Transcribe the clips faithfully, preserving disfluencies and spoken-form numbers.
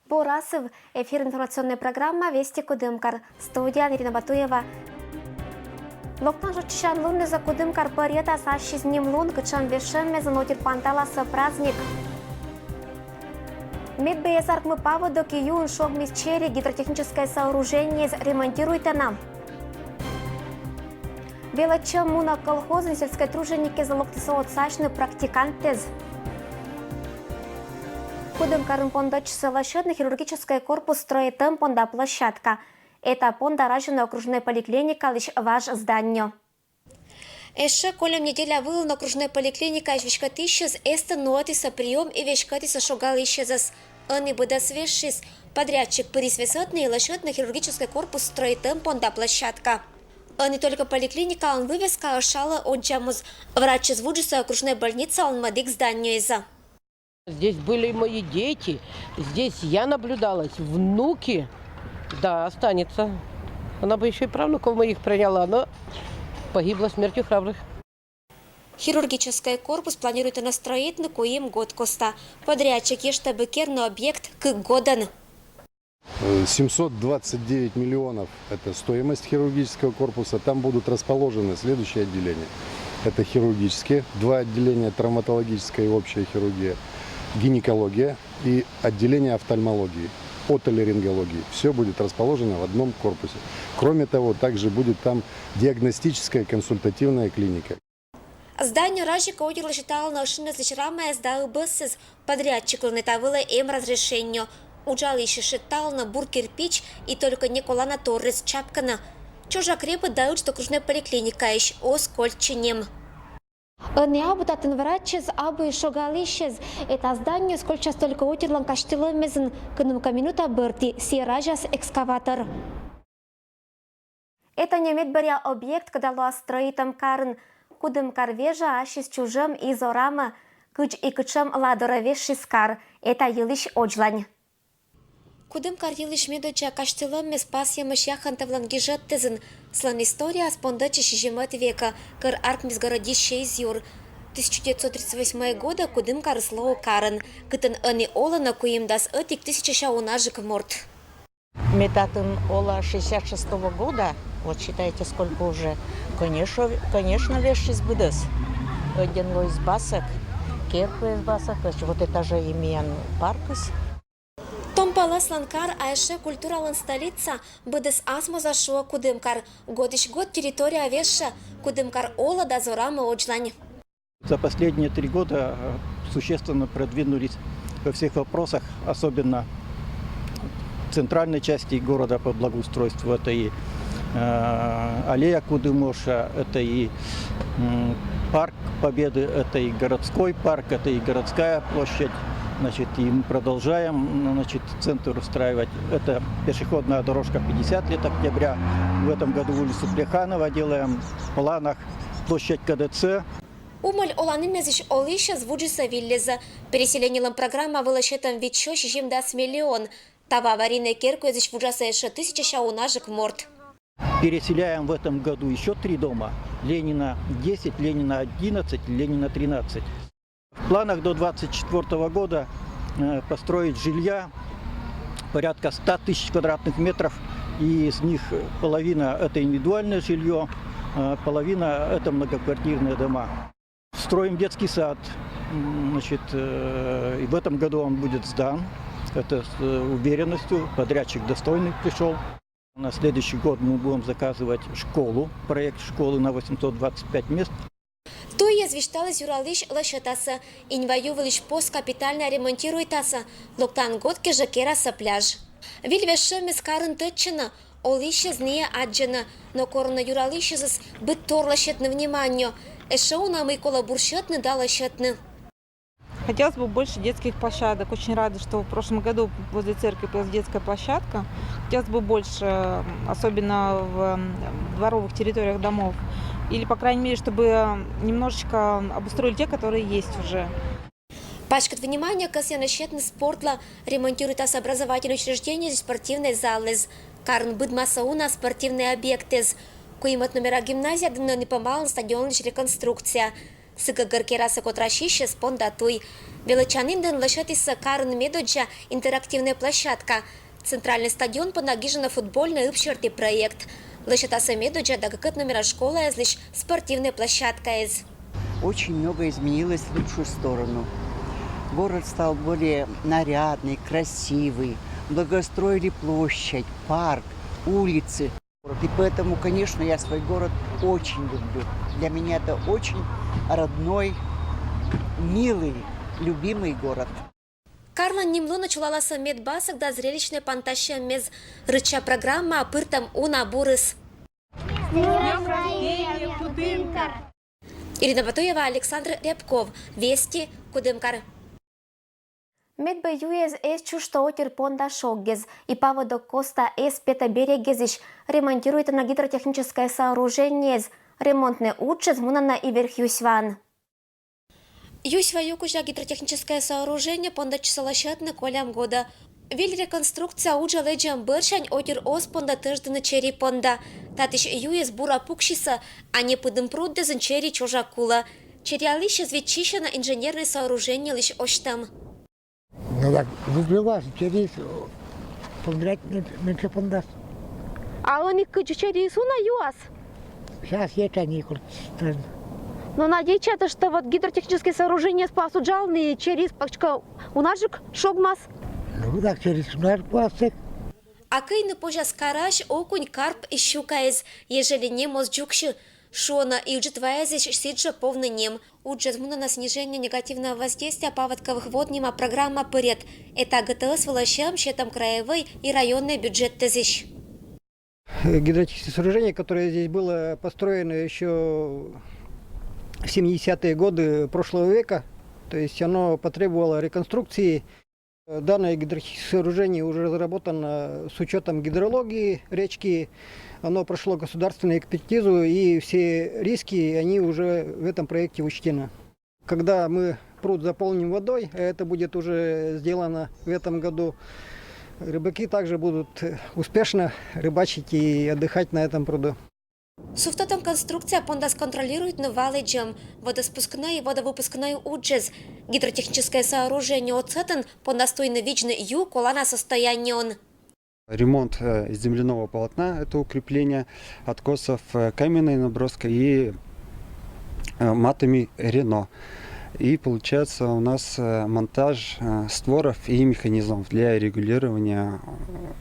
Бур асыв! Эфирын информационной программа «Вести Кудымкар». Студияын Ирина Батуева. Локтан шочыссян луннызӧ Кудымкар пӧръятас ассьыс нимлун, кытшӧм вежсьӧммезйын отир Панталаса праздник. Медбӧй эз артмы паводок, и юын шогмис чери, гидротехническӧй сооружениеяс ремонтируйтӧны. Велӧдчӧм мунӧ колхозын, сельскӧй труженикъяслы локтісны отсасьны практикантъяс. Кудымкарын пондӧдчисны лӧсьӧдны хирургическӧй корпус строитӧм понда площадка. Эта понда разьӧны окружнӧй поликлиникалысь важ зданиеӧ. Ещӧ кольӧм неделя вылын окружнӧй поликлиникаысь веськӧдысьяс эстӧн нуӧдісны приём и веськӧдісны шогалысьясӧс. Ӧні быдӧс вежсис. Подрядчик пырис весӧдны и лӧсьӧдны хирургическӧй корпус строитӧм понда площадка. Ӧні только поликлиникалӧн вывеска ӧшалӧ оддзамуз. Врачьяс вуджисны окружнӧй больницалӧн мӧдик зданиеӧ. Здесь были мои дети, здесь я наблюдалась, внуки. Да, останется. Она бы ещё и правнуков моих приняла, но погибла смертью храбрых. Хирургическӧй корпус планируйтӧны строитны куим год коста. Подрядчик ещӧ бы керны объект кык годӧн. Э, семьсот двадцать девять миллионов — это стоимость хирургического корпуса. Там будут расположены следующие отделения. Это хирургические, два отделения: травматологическая и общая хирургия, гинекология и отделение офтальмологии, отоларингологии. Всё будет расположено в одном корпусе. Кроме того, также будет там диагностическая консультативная клиника. Зданиеӧ разикӧ отир лӧсьӧдталны ӧшиньяслысь рамаяс да ыбӧссӧ. Подрядчиклӧн эта вылӧ эм разрешение. Уджалысьяс шедьталӧны бур кирпич и только неколана торъяс чапкӧны. Чужа крепыд да ыджыд окружнӧй поликлиникаысь оз кольччы нем. Ӧні абу татӧн врачьяс, абу и шогалысьяс. Эта зданиеыс кольччас только отирлӧн казьтылӧммезйын, кӧнымка минута бӧрти сійӧ разяс экскаватор. Эта не медбӧръя объект, кодӧс лоас строитӧм карын. Кудымкар вежа ассьыс чужӧм и зорамӧ, кыдз и кытшӧм ладорӧ вежсис кар. Эта йылысь одзлань. Кудымкар йылысь медодзза казьтылӧммес пасйӧмаӧсь яхонтӧвлӧн гижӧдтӧзйын. Сылӧн историяыс пондӧдчис сизимӧд векӧ, кӧр артмис городище из юр. Тысяча девятьсот тридцать восьмого года Кудымкарыс лоӧ карӧн, кытӧн ӧні олӧны куимдас ӧтик тысяча унажык морт. Ме татын ола шестьдесят шестого года, вот считайте, сколько уже. Конечно, конечно, вежсис быдӧс. Ӧдйӧн лоис басӧк, керкаыс басӧк, вот это же и миян паркыс. Том пӧлӧслӧн кар, а ещӧ культуралӧн столица, быдӧс асмозас шуӧ Кудымкар. Годысь год территория вежсьӧ, Кудымкар олӧ да зорамӧ одзлань. За последние три года, э, существенно продвинулись во всех вопросах, особенно в центральной части города по благоустройству. Это и, э, аллея Кудымоша, это и, м, парк Победы, это и городской парк, это и городская площадь. Значит, и мы продолжаем, м, значит, центр устраивать. Это пешеходная дорожка пятьдесят лет октября. В этом году улицу Плеханова делаем. В планах площадь К Д Ц. Умӧль оланінъясысь олысьяс вуджисны вильӧзӧ. Переселениелӧн программа вылӧ сетӧм виччысьӧ сизимдас миллион. Таво аварийнӧй керкаӧдзысь вуджасӧ ещӧ тысяча унажык морт. Переселяем в этом году ещё три дома. Ленина десять, Ленина одиннадцать, Ленина тринадцать. В планах до двадцать четвёртого года, э, построить жилья порядка ста тысяч квадратных метров, и из них половина — это индивидуальное жильё, э, половина — это многоквартирные дома. Строим детский сад, м, значит, э, и в этом году он будет сдан. Это с, э, уверенностью, подрядчик достойный пришёл. На следующий год мы будем заказывать школу, проект школы на восемьсот двадцать пять мест. Туйяс висьталіс юралысь лӧсьӧдасӧ. Иньва ю вылысь пос капитальнӧя ремонтируйтасӧ, локтан год кежӧ керасӧ пляж. Выль вежсьӧмъяс карын тӧдчӧны, олысьяс найӧс аддзӧны, но корны юралысьясӧс быдтор лӧсьӧдны внимание. Эшшӧ уна мый колӧ бурсьӧдны да лӧсьӧдны. Хотелось бы больше детских площадок. Очень рада, что в прошлом году возле церкви появилась детская площадка. Хотелось бы больше, м, особенно в, м, дворовых территориях домов. Или, по крайней мере, чтобы немножечко обустроили те, которые есть уже. Паськыд внимание кӧсйӧны сетны спортлы. Ремонтируйтасӧ образовательнӧй учреждениеысь спортивнӧй залыс. Карын быдмасӧ уна спортивнӧй объектыс. Куимӧд номера гимназия дінын помалӧн стадионлысь реконструкция. Сы гӧгӧр керасӧ котрасьысьӧс понда туй. Велӧдчанінын лӧсьӧдісны карын медодзза интерактивнӧй площадка. Центральнӧй стадион понда гижӧны футбольнӧй ыбчӧрті проект. Лӧсьӧдасны медодзза да кыкӧд номера школаыслысь спортивнӧй площадкаыс. Очень много изменилось в лучшую сторону. Город стал более нарядный, красивый. Благоустроили площадь, парк, улицы. И поэтому, конечно, я свой город очень люблю. Для меня это очень родной, милый, любимый город. Карлӧн ним лунӧ чулаласны медбасӧг да зрелищнӧй пантасьӧммез. Рытсса программаӧ пыртӧм уна бурыс. Ирина Батуева, Александр Рябков, Вести, Кудымкар. Медбӧй юйыс эз чужтӧ отир понда шоггӧ, и паводок коста эз петӧ берегӧдзысь. Ремонтируйтӧны гидротехническӧй сооружениеыс. Ремонтнӧй уджыс мунӧны и Верх-Юсьваын. Юсьва ю кузя гидротехническӧй сооружение пондӧдчисӧ лӧсьӧдны кольӧм годӧ. Выль реконструкция уджӧ лэдзӧм бӧрсянь отир оз пондӧ тӧждыны чери понда. Татысь юыс бура пуксисӧ, а непыдым пруддіын чери чужа кулӧ. Чериалысьыс виччысьӧны инженернӧй сооружениелысь осьтӧм. Ну так, люблю вас, чериыс пондрать меньше пондас. А ӧні кыдзи, чериыс уна юас? Сейчас есть каникулы. Но надейтчӧ, что вот гидротехническӧй сооружениеыс пӧ уджалӧны, чериыс пӧ кыдзкӧ унаджык шогмас. Ну так, чериыс унаджык пӧ. А кыйны позяс карась, окунь, карп и щукаыс, ежели нем оз дзугсьы, шуӧны, и ыджыд ваысьыс сідзжӧ повны нем. Уджыс мунӧ на снижение негативного воздействия паводковых вод нима программа пырыд. Этакытӧс вылӧ сьӧм сетӧм краевӧй и районнӧй бюджеттӧдзысь. Гидротехническое сооружение, которое здесь было построено еще в семидесятые годы прошлого века, то есть оно потребовало реконструкции. Данное гидротехническое сооружение уже разработано с учетом гидрологии речки. Оно прошло государственную экспертизу, и все риски, они уже в этом проекте учтены. Когда мы пруд заполним водой, а это будет уже сделано в этом году, рыбаки также будут успешно рыбачить и отдыхать на этом пруду. Сувтӧдӧм конструкция пондас контролируйтны ва лэдзӧм, водоспускнӧй и водовыпускнӧй уджыс. Гидротехническӧй сооружение отсӧтӧн пондас туйны видзны ю колана состояниеӧн. Ремонт э, земляного полотна, это укрепление откосов э, каменной наброской и э, матами Рено. И получается у нас э, монтаж э, створов и механизмов для регулирования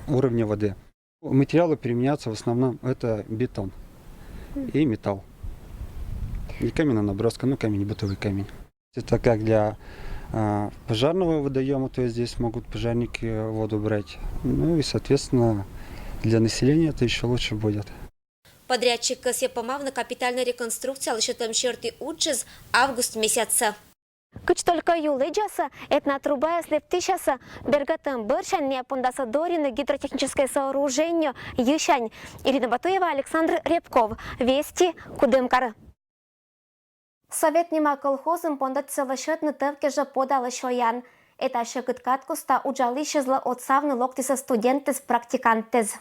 э, уровня воды. Материалы применяются в основном это бетон и металл. И каменная наброска, ну камень, бытовый камень. Это как для а, пожарного водоема, то есть здесь могут пожарники воду брать. Ну и, соответственно, для населения это еще лучше будет. Подрядчиккӧд эськӧ помавны капитальнӧй реконструкция лӧсьӧдӧм серти уджыс август месяцӧ. Кыдз только ю лэдзасӧ, этна трубаыс лэптысясӧ, бергӧдӧм бӧрсянь найӧ пондасӧ дорйыны гидротехническӧй сооружение йывсянь. Ирина Батуева, Александр Рябков, Вести, Кудымкар. Совет нима колхозын пондӧдчисӧ лӧсьӧдны тӧв кежлӧ подалӧ сёян. Эта сьӧкыд кад коста уджалысьӧслы отсавны локтісны студентыс, практикантыс.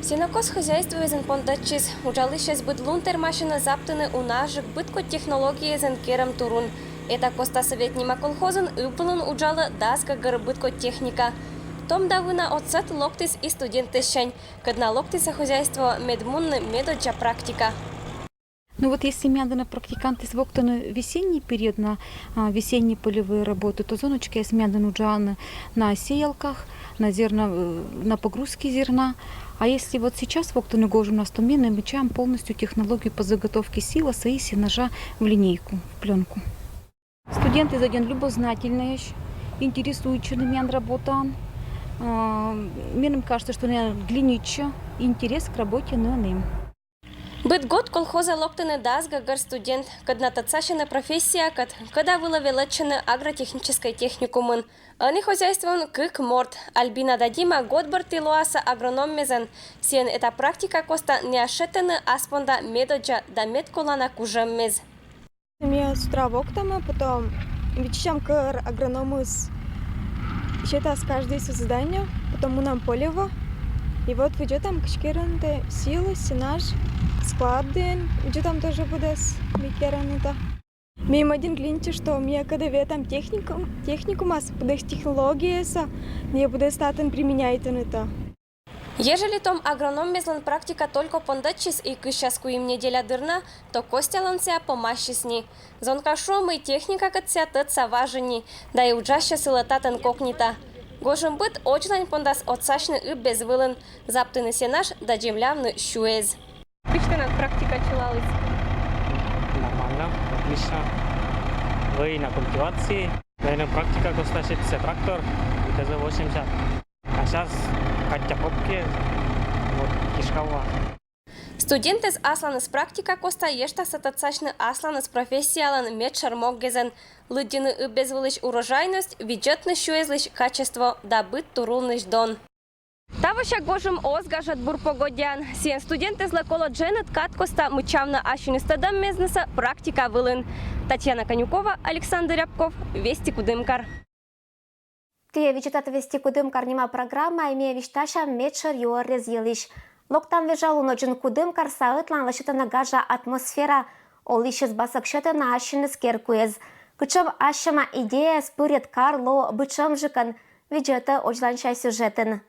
Сенокос хозяйствоысын пондӧдчис. Уджалысьӧс быд лун тэрмасьӧны заптыны унаджык быд кодь технологияясӧн керӧм турун. Эта коста Совет нима колхозын ыб вылын уджалӧ дас гӧгӧр быд кодь техника. Том да вына отсӧг локтіс и студентъяссянь, кӧдна локтісӧ хозяйствоӧ медмунны медодзза практика. Ну вот если миян дінӧ практикантъяс воктӧны весенний период на а, весенние полевые работы, то зонӧчкаяс миян дінӧ уджалӧны на сеялках, на зерно, э, на погрузке зерна. А если вот сейчас воктӧны гожӧмнас, то ми намечаем полностью технологию по заготовке силоса и сенажа в линейку, в пленку. Студентъяс зэв любознательнӧйӧсь, интересуйтчӧны миян работаӧн. А, меным кажется, что найӧ глядитчӧ, интерес к работе нӧ эм. Быд год колхозӧ локтӧны дас гӧгӧр студент, кӧд на тӧдсасьӧны профессиякӧд, кӧда вылӧ велӧдчӧны агротехническӧй техникумын. Ӧні хозяйствоын кык морт: Альбина да Дима год бӧрти лоасӧ агрономмезӧн. Сійӧн эта практика коста найӧ шедӧны ас понда медоддза да медколана кужӧммес. Ми с утра воктам, потом видзӧдам, кор агрономыс сетас каждӧйсӧ задание, потом мунам полево. И вот видзӧдам, кыдз керӧны тэ силы, сенаж, складын видзӧдам тоже быдэс, мый керӧны тэ. Ми мӧдім глинчи, что ми кӧдзыд ветлам техникум, техникумас, быдэс технологиясӧ, найӧ быдэс татын применяйтӧны тэ. Ежели том агрономмезлӧн практика только пондӧдчис и кыссяс куим неделя дыр на, то Костялӧн сійӧ помасис ни. Зонка шуӧ, мый техникакӧд сійӧ тӧдса важӧн ни, да и уджасьӧ сылы татӧн кокнита. Гожӧмбыд водзлань пондас отсасьны ыб-бес вылын, заптыны сенаж да землявны сюэз. Кыдз тэнад практика чылаліс? Нормально, отлично. Вӧй на культивации. Миян практика коста сетісӧ трактор, ТЗ восемьдесят. А сейчас Катя Попке, вот, Кишкова. Студентэз асланыс практика коста ештасӧ тӧдсасьны асланыс профессиялӧн медшӧр моггезӧн: лыддьыны ыб-бес вылысь урожайность, видзӧдны сюэзлысь качество да быд турунлысь дон. Тавося гожӧм оз гажӧд бур погодяӧн. Сійӧн студентэзлы колӧ дженьыд кад коста мыччавны ассьыныс тӧдӧммезнысӧ практика вылын. Татьяна Конюкова, Александр Рябков, «Вести Кудымкар». Тіян видзӧдтанныд «Вести Кудымкар» нима программа, и ми висьтасям медшӧр юӧрез йылысь. Локтан вежа лунӧдзын Кудымкарса ӧтлаын лӧсьӧдӧны гажа атмосфера. Олысьыс басӧк сетӧны ассьыныс керкуэз. Кутшӧм ассьыд идеяяс пырйӧд кар лоӧ быдсямджыкӧн, видзӧдӧй водзланся сюжетын.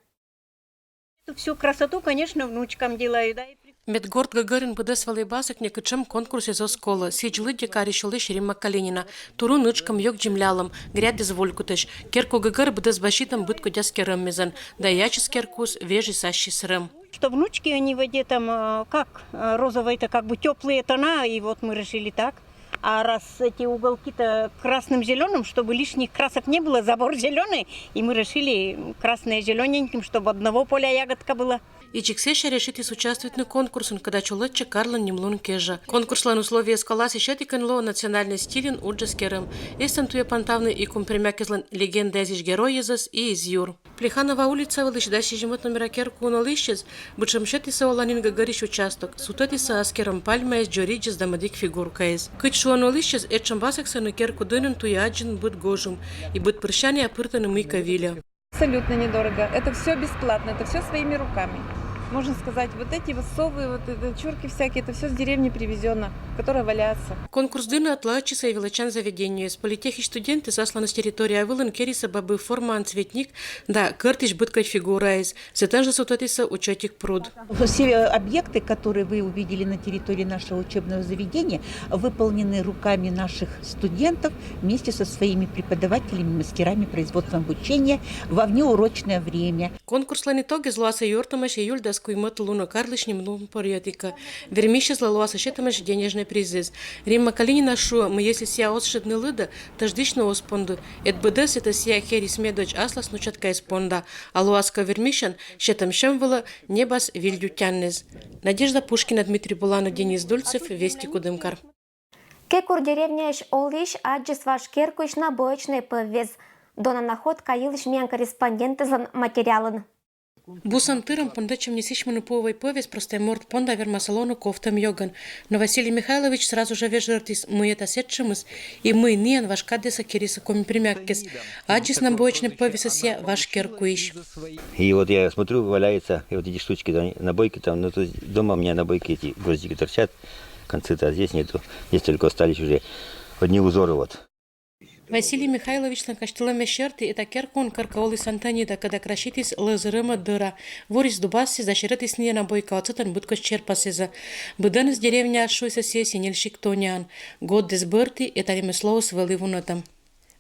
Эту всю красоту, конечно, внучкам делаю, да, и при- Медгорт гӧгӧрын быдэс вӧлі басӧкнь, кутшӧм конкурс эз оз колӧ. Сідз лыддьӧ карысь олысь Римма Калинина. Турун ытшкӧм, ёг землялӧм, гряддэс воль кутысь. Керку гӧгӧр быдэс баситӧм быдкодь аскерӧммезӧн. Да и ачыс керкуыс вежис ассьыс рӧм. Что внучки, они в воде там, э, как, э, розовые-то как бы тёплые тона, и вот мы решили так. А раз эти уголки-то красным, зелёным, чтобы лишних красок не было, забор зелёный, и мы решили красное зелёненьким, чтобы одного поля ягодка была. Ичӧтсьыс решитіс участвуйтны конкурсын, кӧда чолӧмтчӧ карлӧн нимлун кежа. Конкурслӧн условиеяс коласи сетікӧн лоӧ национальнӧй стильын уджас керӧм. Эстӧн туйӧ понтавны и Кумпримякезлӧн легендаэзысь геройӧс, и из юр. Плеханова улица вылысь дас сизимӧд номера керкуын олысьыс быдсяма сетісӧ оланін гӧгӧрысь участок, сутӧдісӧ аскерӧм пальмаэз, дзоридзьӧс да мӧдік фигуркаэз. Кыдз шуӧны олысьыс, этшӧм басӧксӧ нӧ керку дінын туйӧ аддзыны быд гожӧм, и быд пырсянь найӧ пыртӧны мыйкӧ вильӧ. Абсолютно недорого. Это всё бесплатно, это всё своими руками. Можно сказать, вот эти вот совы, вот это чурки всякие, это всё с деревни привезёно, которое валяется. Конкурс дінӧ ӧтлаӧдчисӧ и велӧдчан заведениеыс. Политехысь студентыс асланыс территория вылын керисӧ бабы формаӧн цветник да кӧртысь быдкодь фигураэз. Сэтӧн жӧ сутӧдісӧ учётик пруд. Все объекты, которые вы увидели на территории нашего учебного заведения, выполнены руками наших студентов вместе со своими преподавателями, мастерами производства обучения во внеурочное время. Конкурслӧн итогез лоас юӧртӧмӧсь июль дас куимӧд лунӧ карлысь нимлун поръётикӧ. Вермисьыслы лоас сетӧмӧсь денежнӧй призыс. Римма Калинина шуӧ, мый если сійӧ оз шедны лыдӧ, тӧждысьны оз понды. Эд быдӧн сійӧ керис медодз аслас внучаткаыс понда. А лоас кӧ вермисьӧн, сетӧм сьӧм вылӧ небас виль ю тямыс. Надежда Пушкина, Дмитрий Буланов, Денис Дульцев, «Вести Кудымкар». Кекур деревняысь олысь аддзис важ керкуысь набоечнӧй пӧввез. Дона находка йылысь миян корреспондентэзлӧн материалын. Бусӧн тырӧм пондӧдчӧм нисьысьмыны пуӧвӧй пӧвез простӧй морт понда вермасӧ лоны ковтӧм ёгӧн. Но Василий Михайлович сразу жӧ вежӧртіс, мый эта сэтшӧмыс и мый нин важ кадсӧ керисӧ Коми Примяккез. Аддзис набоечнӧй пӧвез сійӧ важ керкуысь. И вот я смотрю, валяется, и вот эти штучки, да, набойки там, ну, то есть дома у меня набойки эти, гвоздики торчат, концы-то, а здесь нету. Здесь только остались уже одни узоры вот. Василий Михайловичлӧн казьтылӧмыс серти, эта керкуын кӧркӧ оліс Антонида, кӧда краситіс лӧз рӧмӧд дӧра. Вурис дубассӧ да серӧтіс нин набойка отсӧгӧн быдкодь серпасъясӧ. Быдӧныс деревняас шуисӧ сійӧ синельщик Тоняӧн. Годдэс бӧрти эта нимыс лоыс вӧлі вунӧдӧм.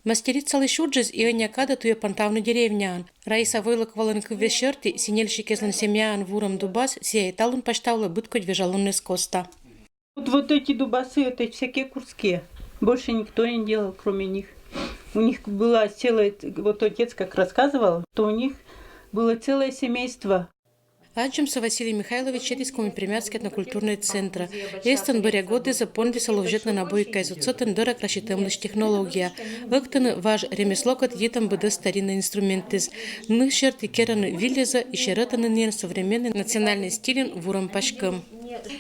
Мастерицалысь уджыс и ӧнія кадӧ туйӧ понтавны деревняын. Раиса Войлоковалӧн кывйӧ серти, синельщикезлӧн семьяын вурӧм дубас сійӧ и талун пасьтавлӧ быдкодь вежалунныс коста. Вот, вот эти дубасы, это все кекурские. Больше никто не делал, кроме них. У них было целое, вот отец как рассказывал, то у них было целое семейство. Аддзӧмсӧ Василий Михайлович сетіс Коми-Пермяцкӧй этнокультурнӧй центрӧ. Эстӧн бӧръя годъясӧ пондіс олӧ вӧчетны на бойкаэз отсӧгӧн дӧра краситӧмлысь технология. Ӧктыны важ ремеслокӧд йитӧм быдӧс стариннӧй инструментъяс. Ны серти керӧны вильясӧ и серӧтӧны ниӧн современнӧй национальнӧй стильын вурӧм паськӧм.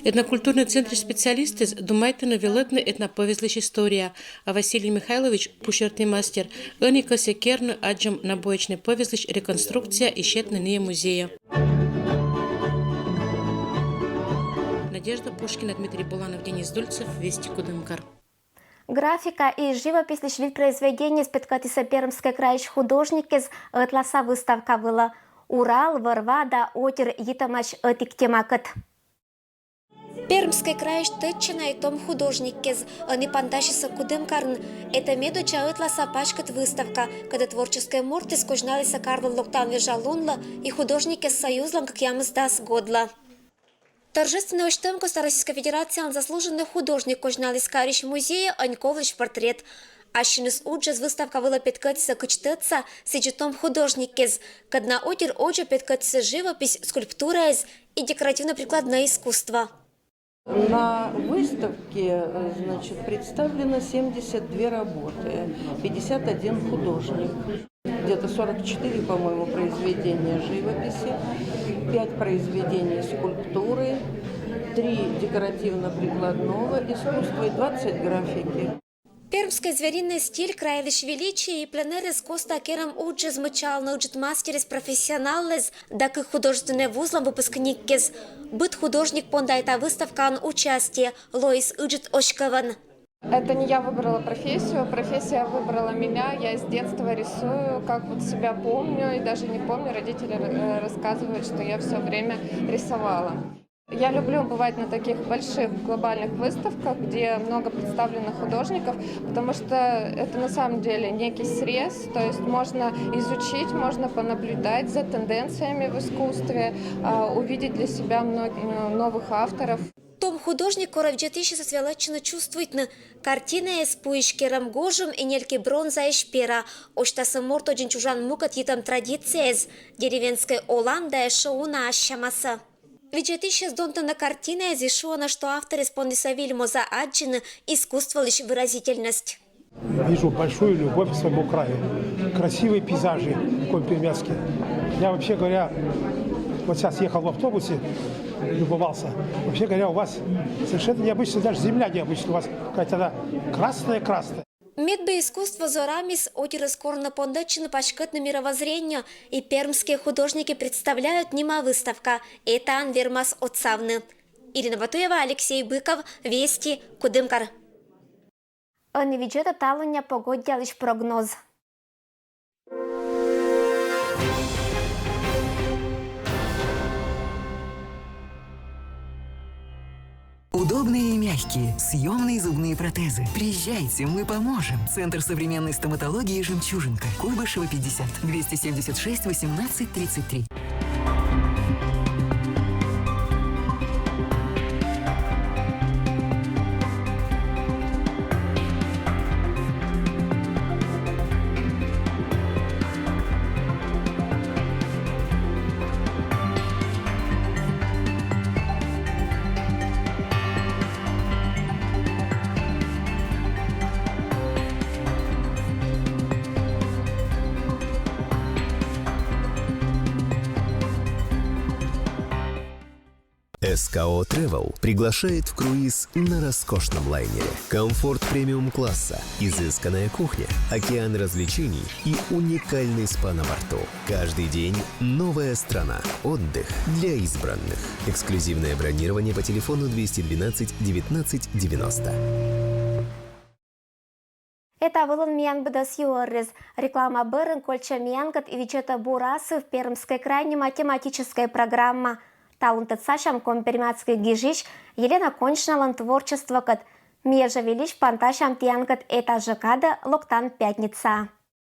Этнокультурнӧй центрысь специалистъяс думайтӧны велӧдны этноповезлысь история, а Василий Михайлович, пу серти мастер, ӧні кӧсйӧ керны аддзӧм набойчнӧй повезлысь реконструкция и сетны ниӧ музейӧ. Надежда Пушкина, Дмитрий Буланов, Денис Дульцев, Вести, Кудымкар. Графика и живопислысь выль произведениеяс петкӧдчисӧ Пермскӧй крайысь художникъяс ӧтлааса выставка вылӧ. Урал, вӧр-ва да отир йитӧмаӧсь ӧтик темакӧд. Пермскӧй крайысь тӧдчана и том художникъяс ӧні пантасисӧ Кудымкарын. Этӧ медодзза ӧтлааса паськыд выставка, кӧд творческӧй мортыс козьналісӧ карлӧн локтан вежа лунлы и художникъяс союзлӧн кӧкъямысдас годлы. Торжественнӧй ӧзтӧм костса Российскӧй Федерациялӧн заслуженнӧй художник козьналіс карысь музейӧ Аньковлысь портрет. Ассьыныс уджыс выставка вылӧ петкӧдчисӧ кыдз тӧдса, сідзи том художникъяс, кӧд на отир одзӧ петкӧдчисӧ живопись, скульптураыс и декоративно-прикладное искусство. На выставке, э, значит, представлено семьдесят две работы, пятьдесят один художник. Где-то сорок четыре, по-моему, произведения живописи, пять произведений скульптуры, три декоративно-прикладного искусства и двадцать графики. Пермскӧй звериннӧй стиль, краеведческӧй величие и пленэрыс костса керӧм уджыс мыччалӧны ыджыд мастеръяс, профессионалъяс да кык художественнӧй вузлӧн выпускникъяс. Быд художник понда эта выставкаын участие, лоис ыджыд оз кывйӧн. Это не я выбрала профессию, профессия выбрала меня. Я с детства рисую, как вот себя помню, и даже не помню, родители ра-, э, рассказывают, что я всё время рисовала. Я люблю бывать на таких больших глобальных выставках, где много представлено художников, потому что это на самом деле некий срез, то есть можно изучить, можно понаблюдать за тенденциями в искусстве, а, увидеть для себя много, э, новых авторов. Том художник, кора видзӧдысьясӧс велӧдчӧны чувствуйтны. Картинаыс пуысь керӧм гожӧм и нелькӧ бронзаысь пера. Осьтасӧ морт озьӧн чужан мукӧд йитӧм традицияяс, деревенскӧй олан да ещӧ уна ассямасӧ. Видзӧдысьяс донтӧны картинаэз и шуӧны, что авторыс пондіс выль моз аддзыны искусстволысь выразительность. Вижу большую любовь к своему краю, красивые пейзажи в Коми-Пермяцке. Я, вообще говоря, вот сейчас ехал в автобусе, любовался. Вообще говоря, у вас совершенно необычно, даже земля необычная, у вас какая-то она красная-красная. Медбӧр искусство зорамыс отирыс корнӧ пондӧдчыны паськӧдны мировоззрение, и пермские художники представляют нима выставка, этаӧн вермас отсавны. Ирина Батуева, Алексей Быков, Вести, Кудымкар. Ӧні видзӧтӧй талунъя погодъялысь прогноз. Удобные и мягкие съемные зубные протезы. Приезжайте, мы поможем. Центр современной стоматологии «Жемчужинка». Куйбышева, пятьдесят, двести семьдесят шесть, восемнадцать, тридцать три. СКО Travel приглашает в круиз на роскошном лайнере. Комфорт премиум-класса, изысканная кухня, океан развлечений и уникальный спа на борту. Каждый день новая страна. Отдых для избранных. Эксклюзивное бронирование по телефону двести двенадцать девятнадцать девяносто. Эта вылын миян быдӧс юӧрыс. Реклама бӧрын кольччӧй миянкӧд и видзӧтӧй «Бур асыв. Пермскӧй край» нима тематическӧй программа. Талун тӧдсасям коми-пермяцкӧй гижысь Елена Коньшиналӧн творчествокӧд. Ми жӧ выльысь пантасям тіянкӧд эта жӧ кадӧ локтан пятница.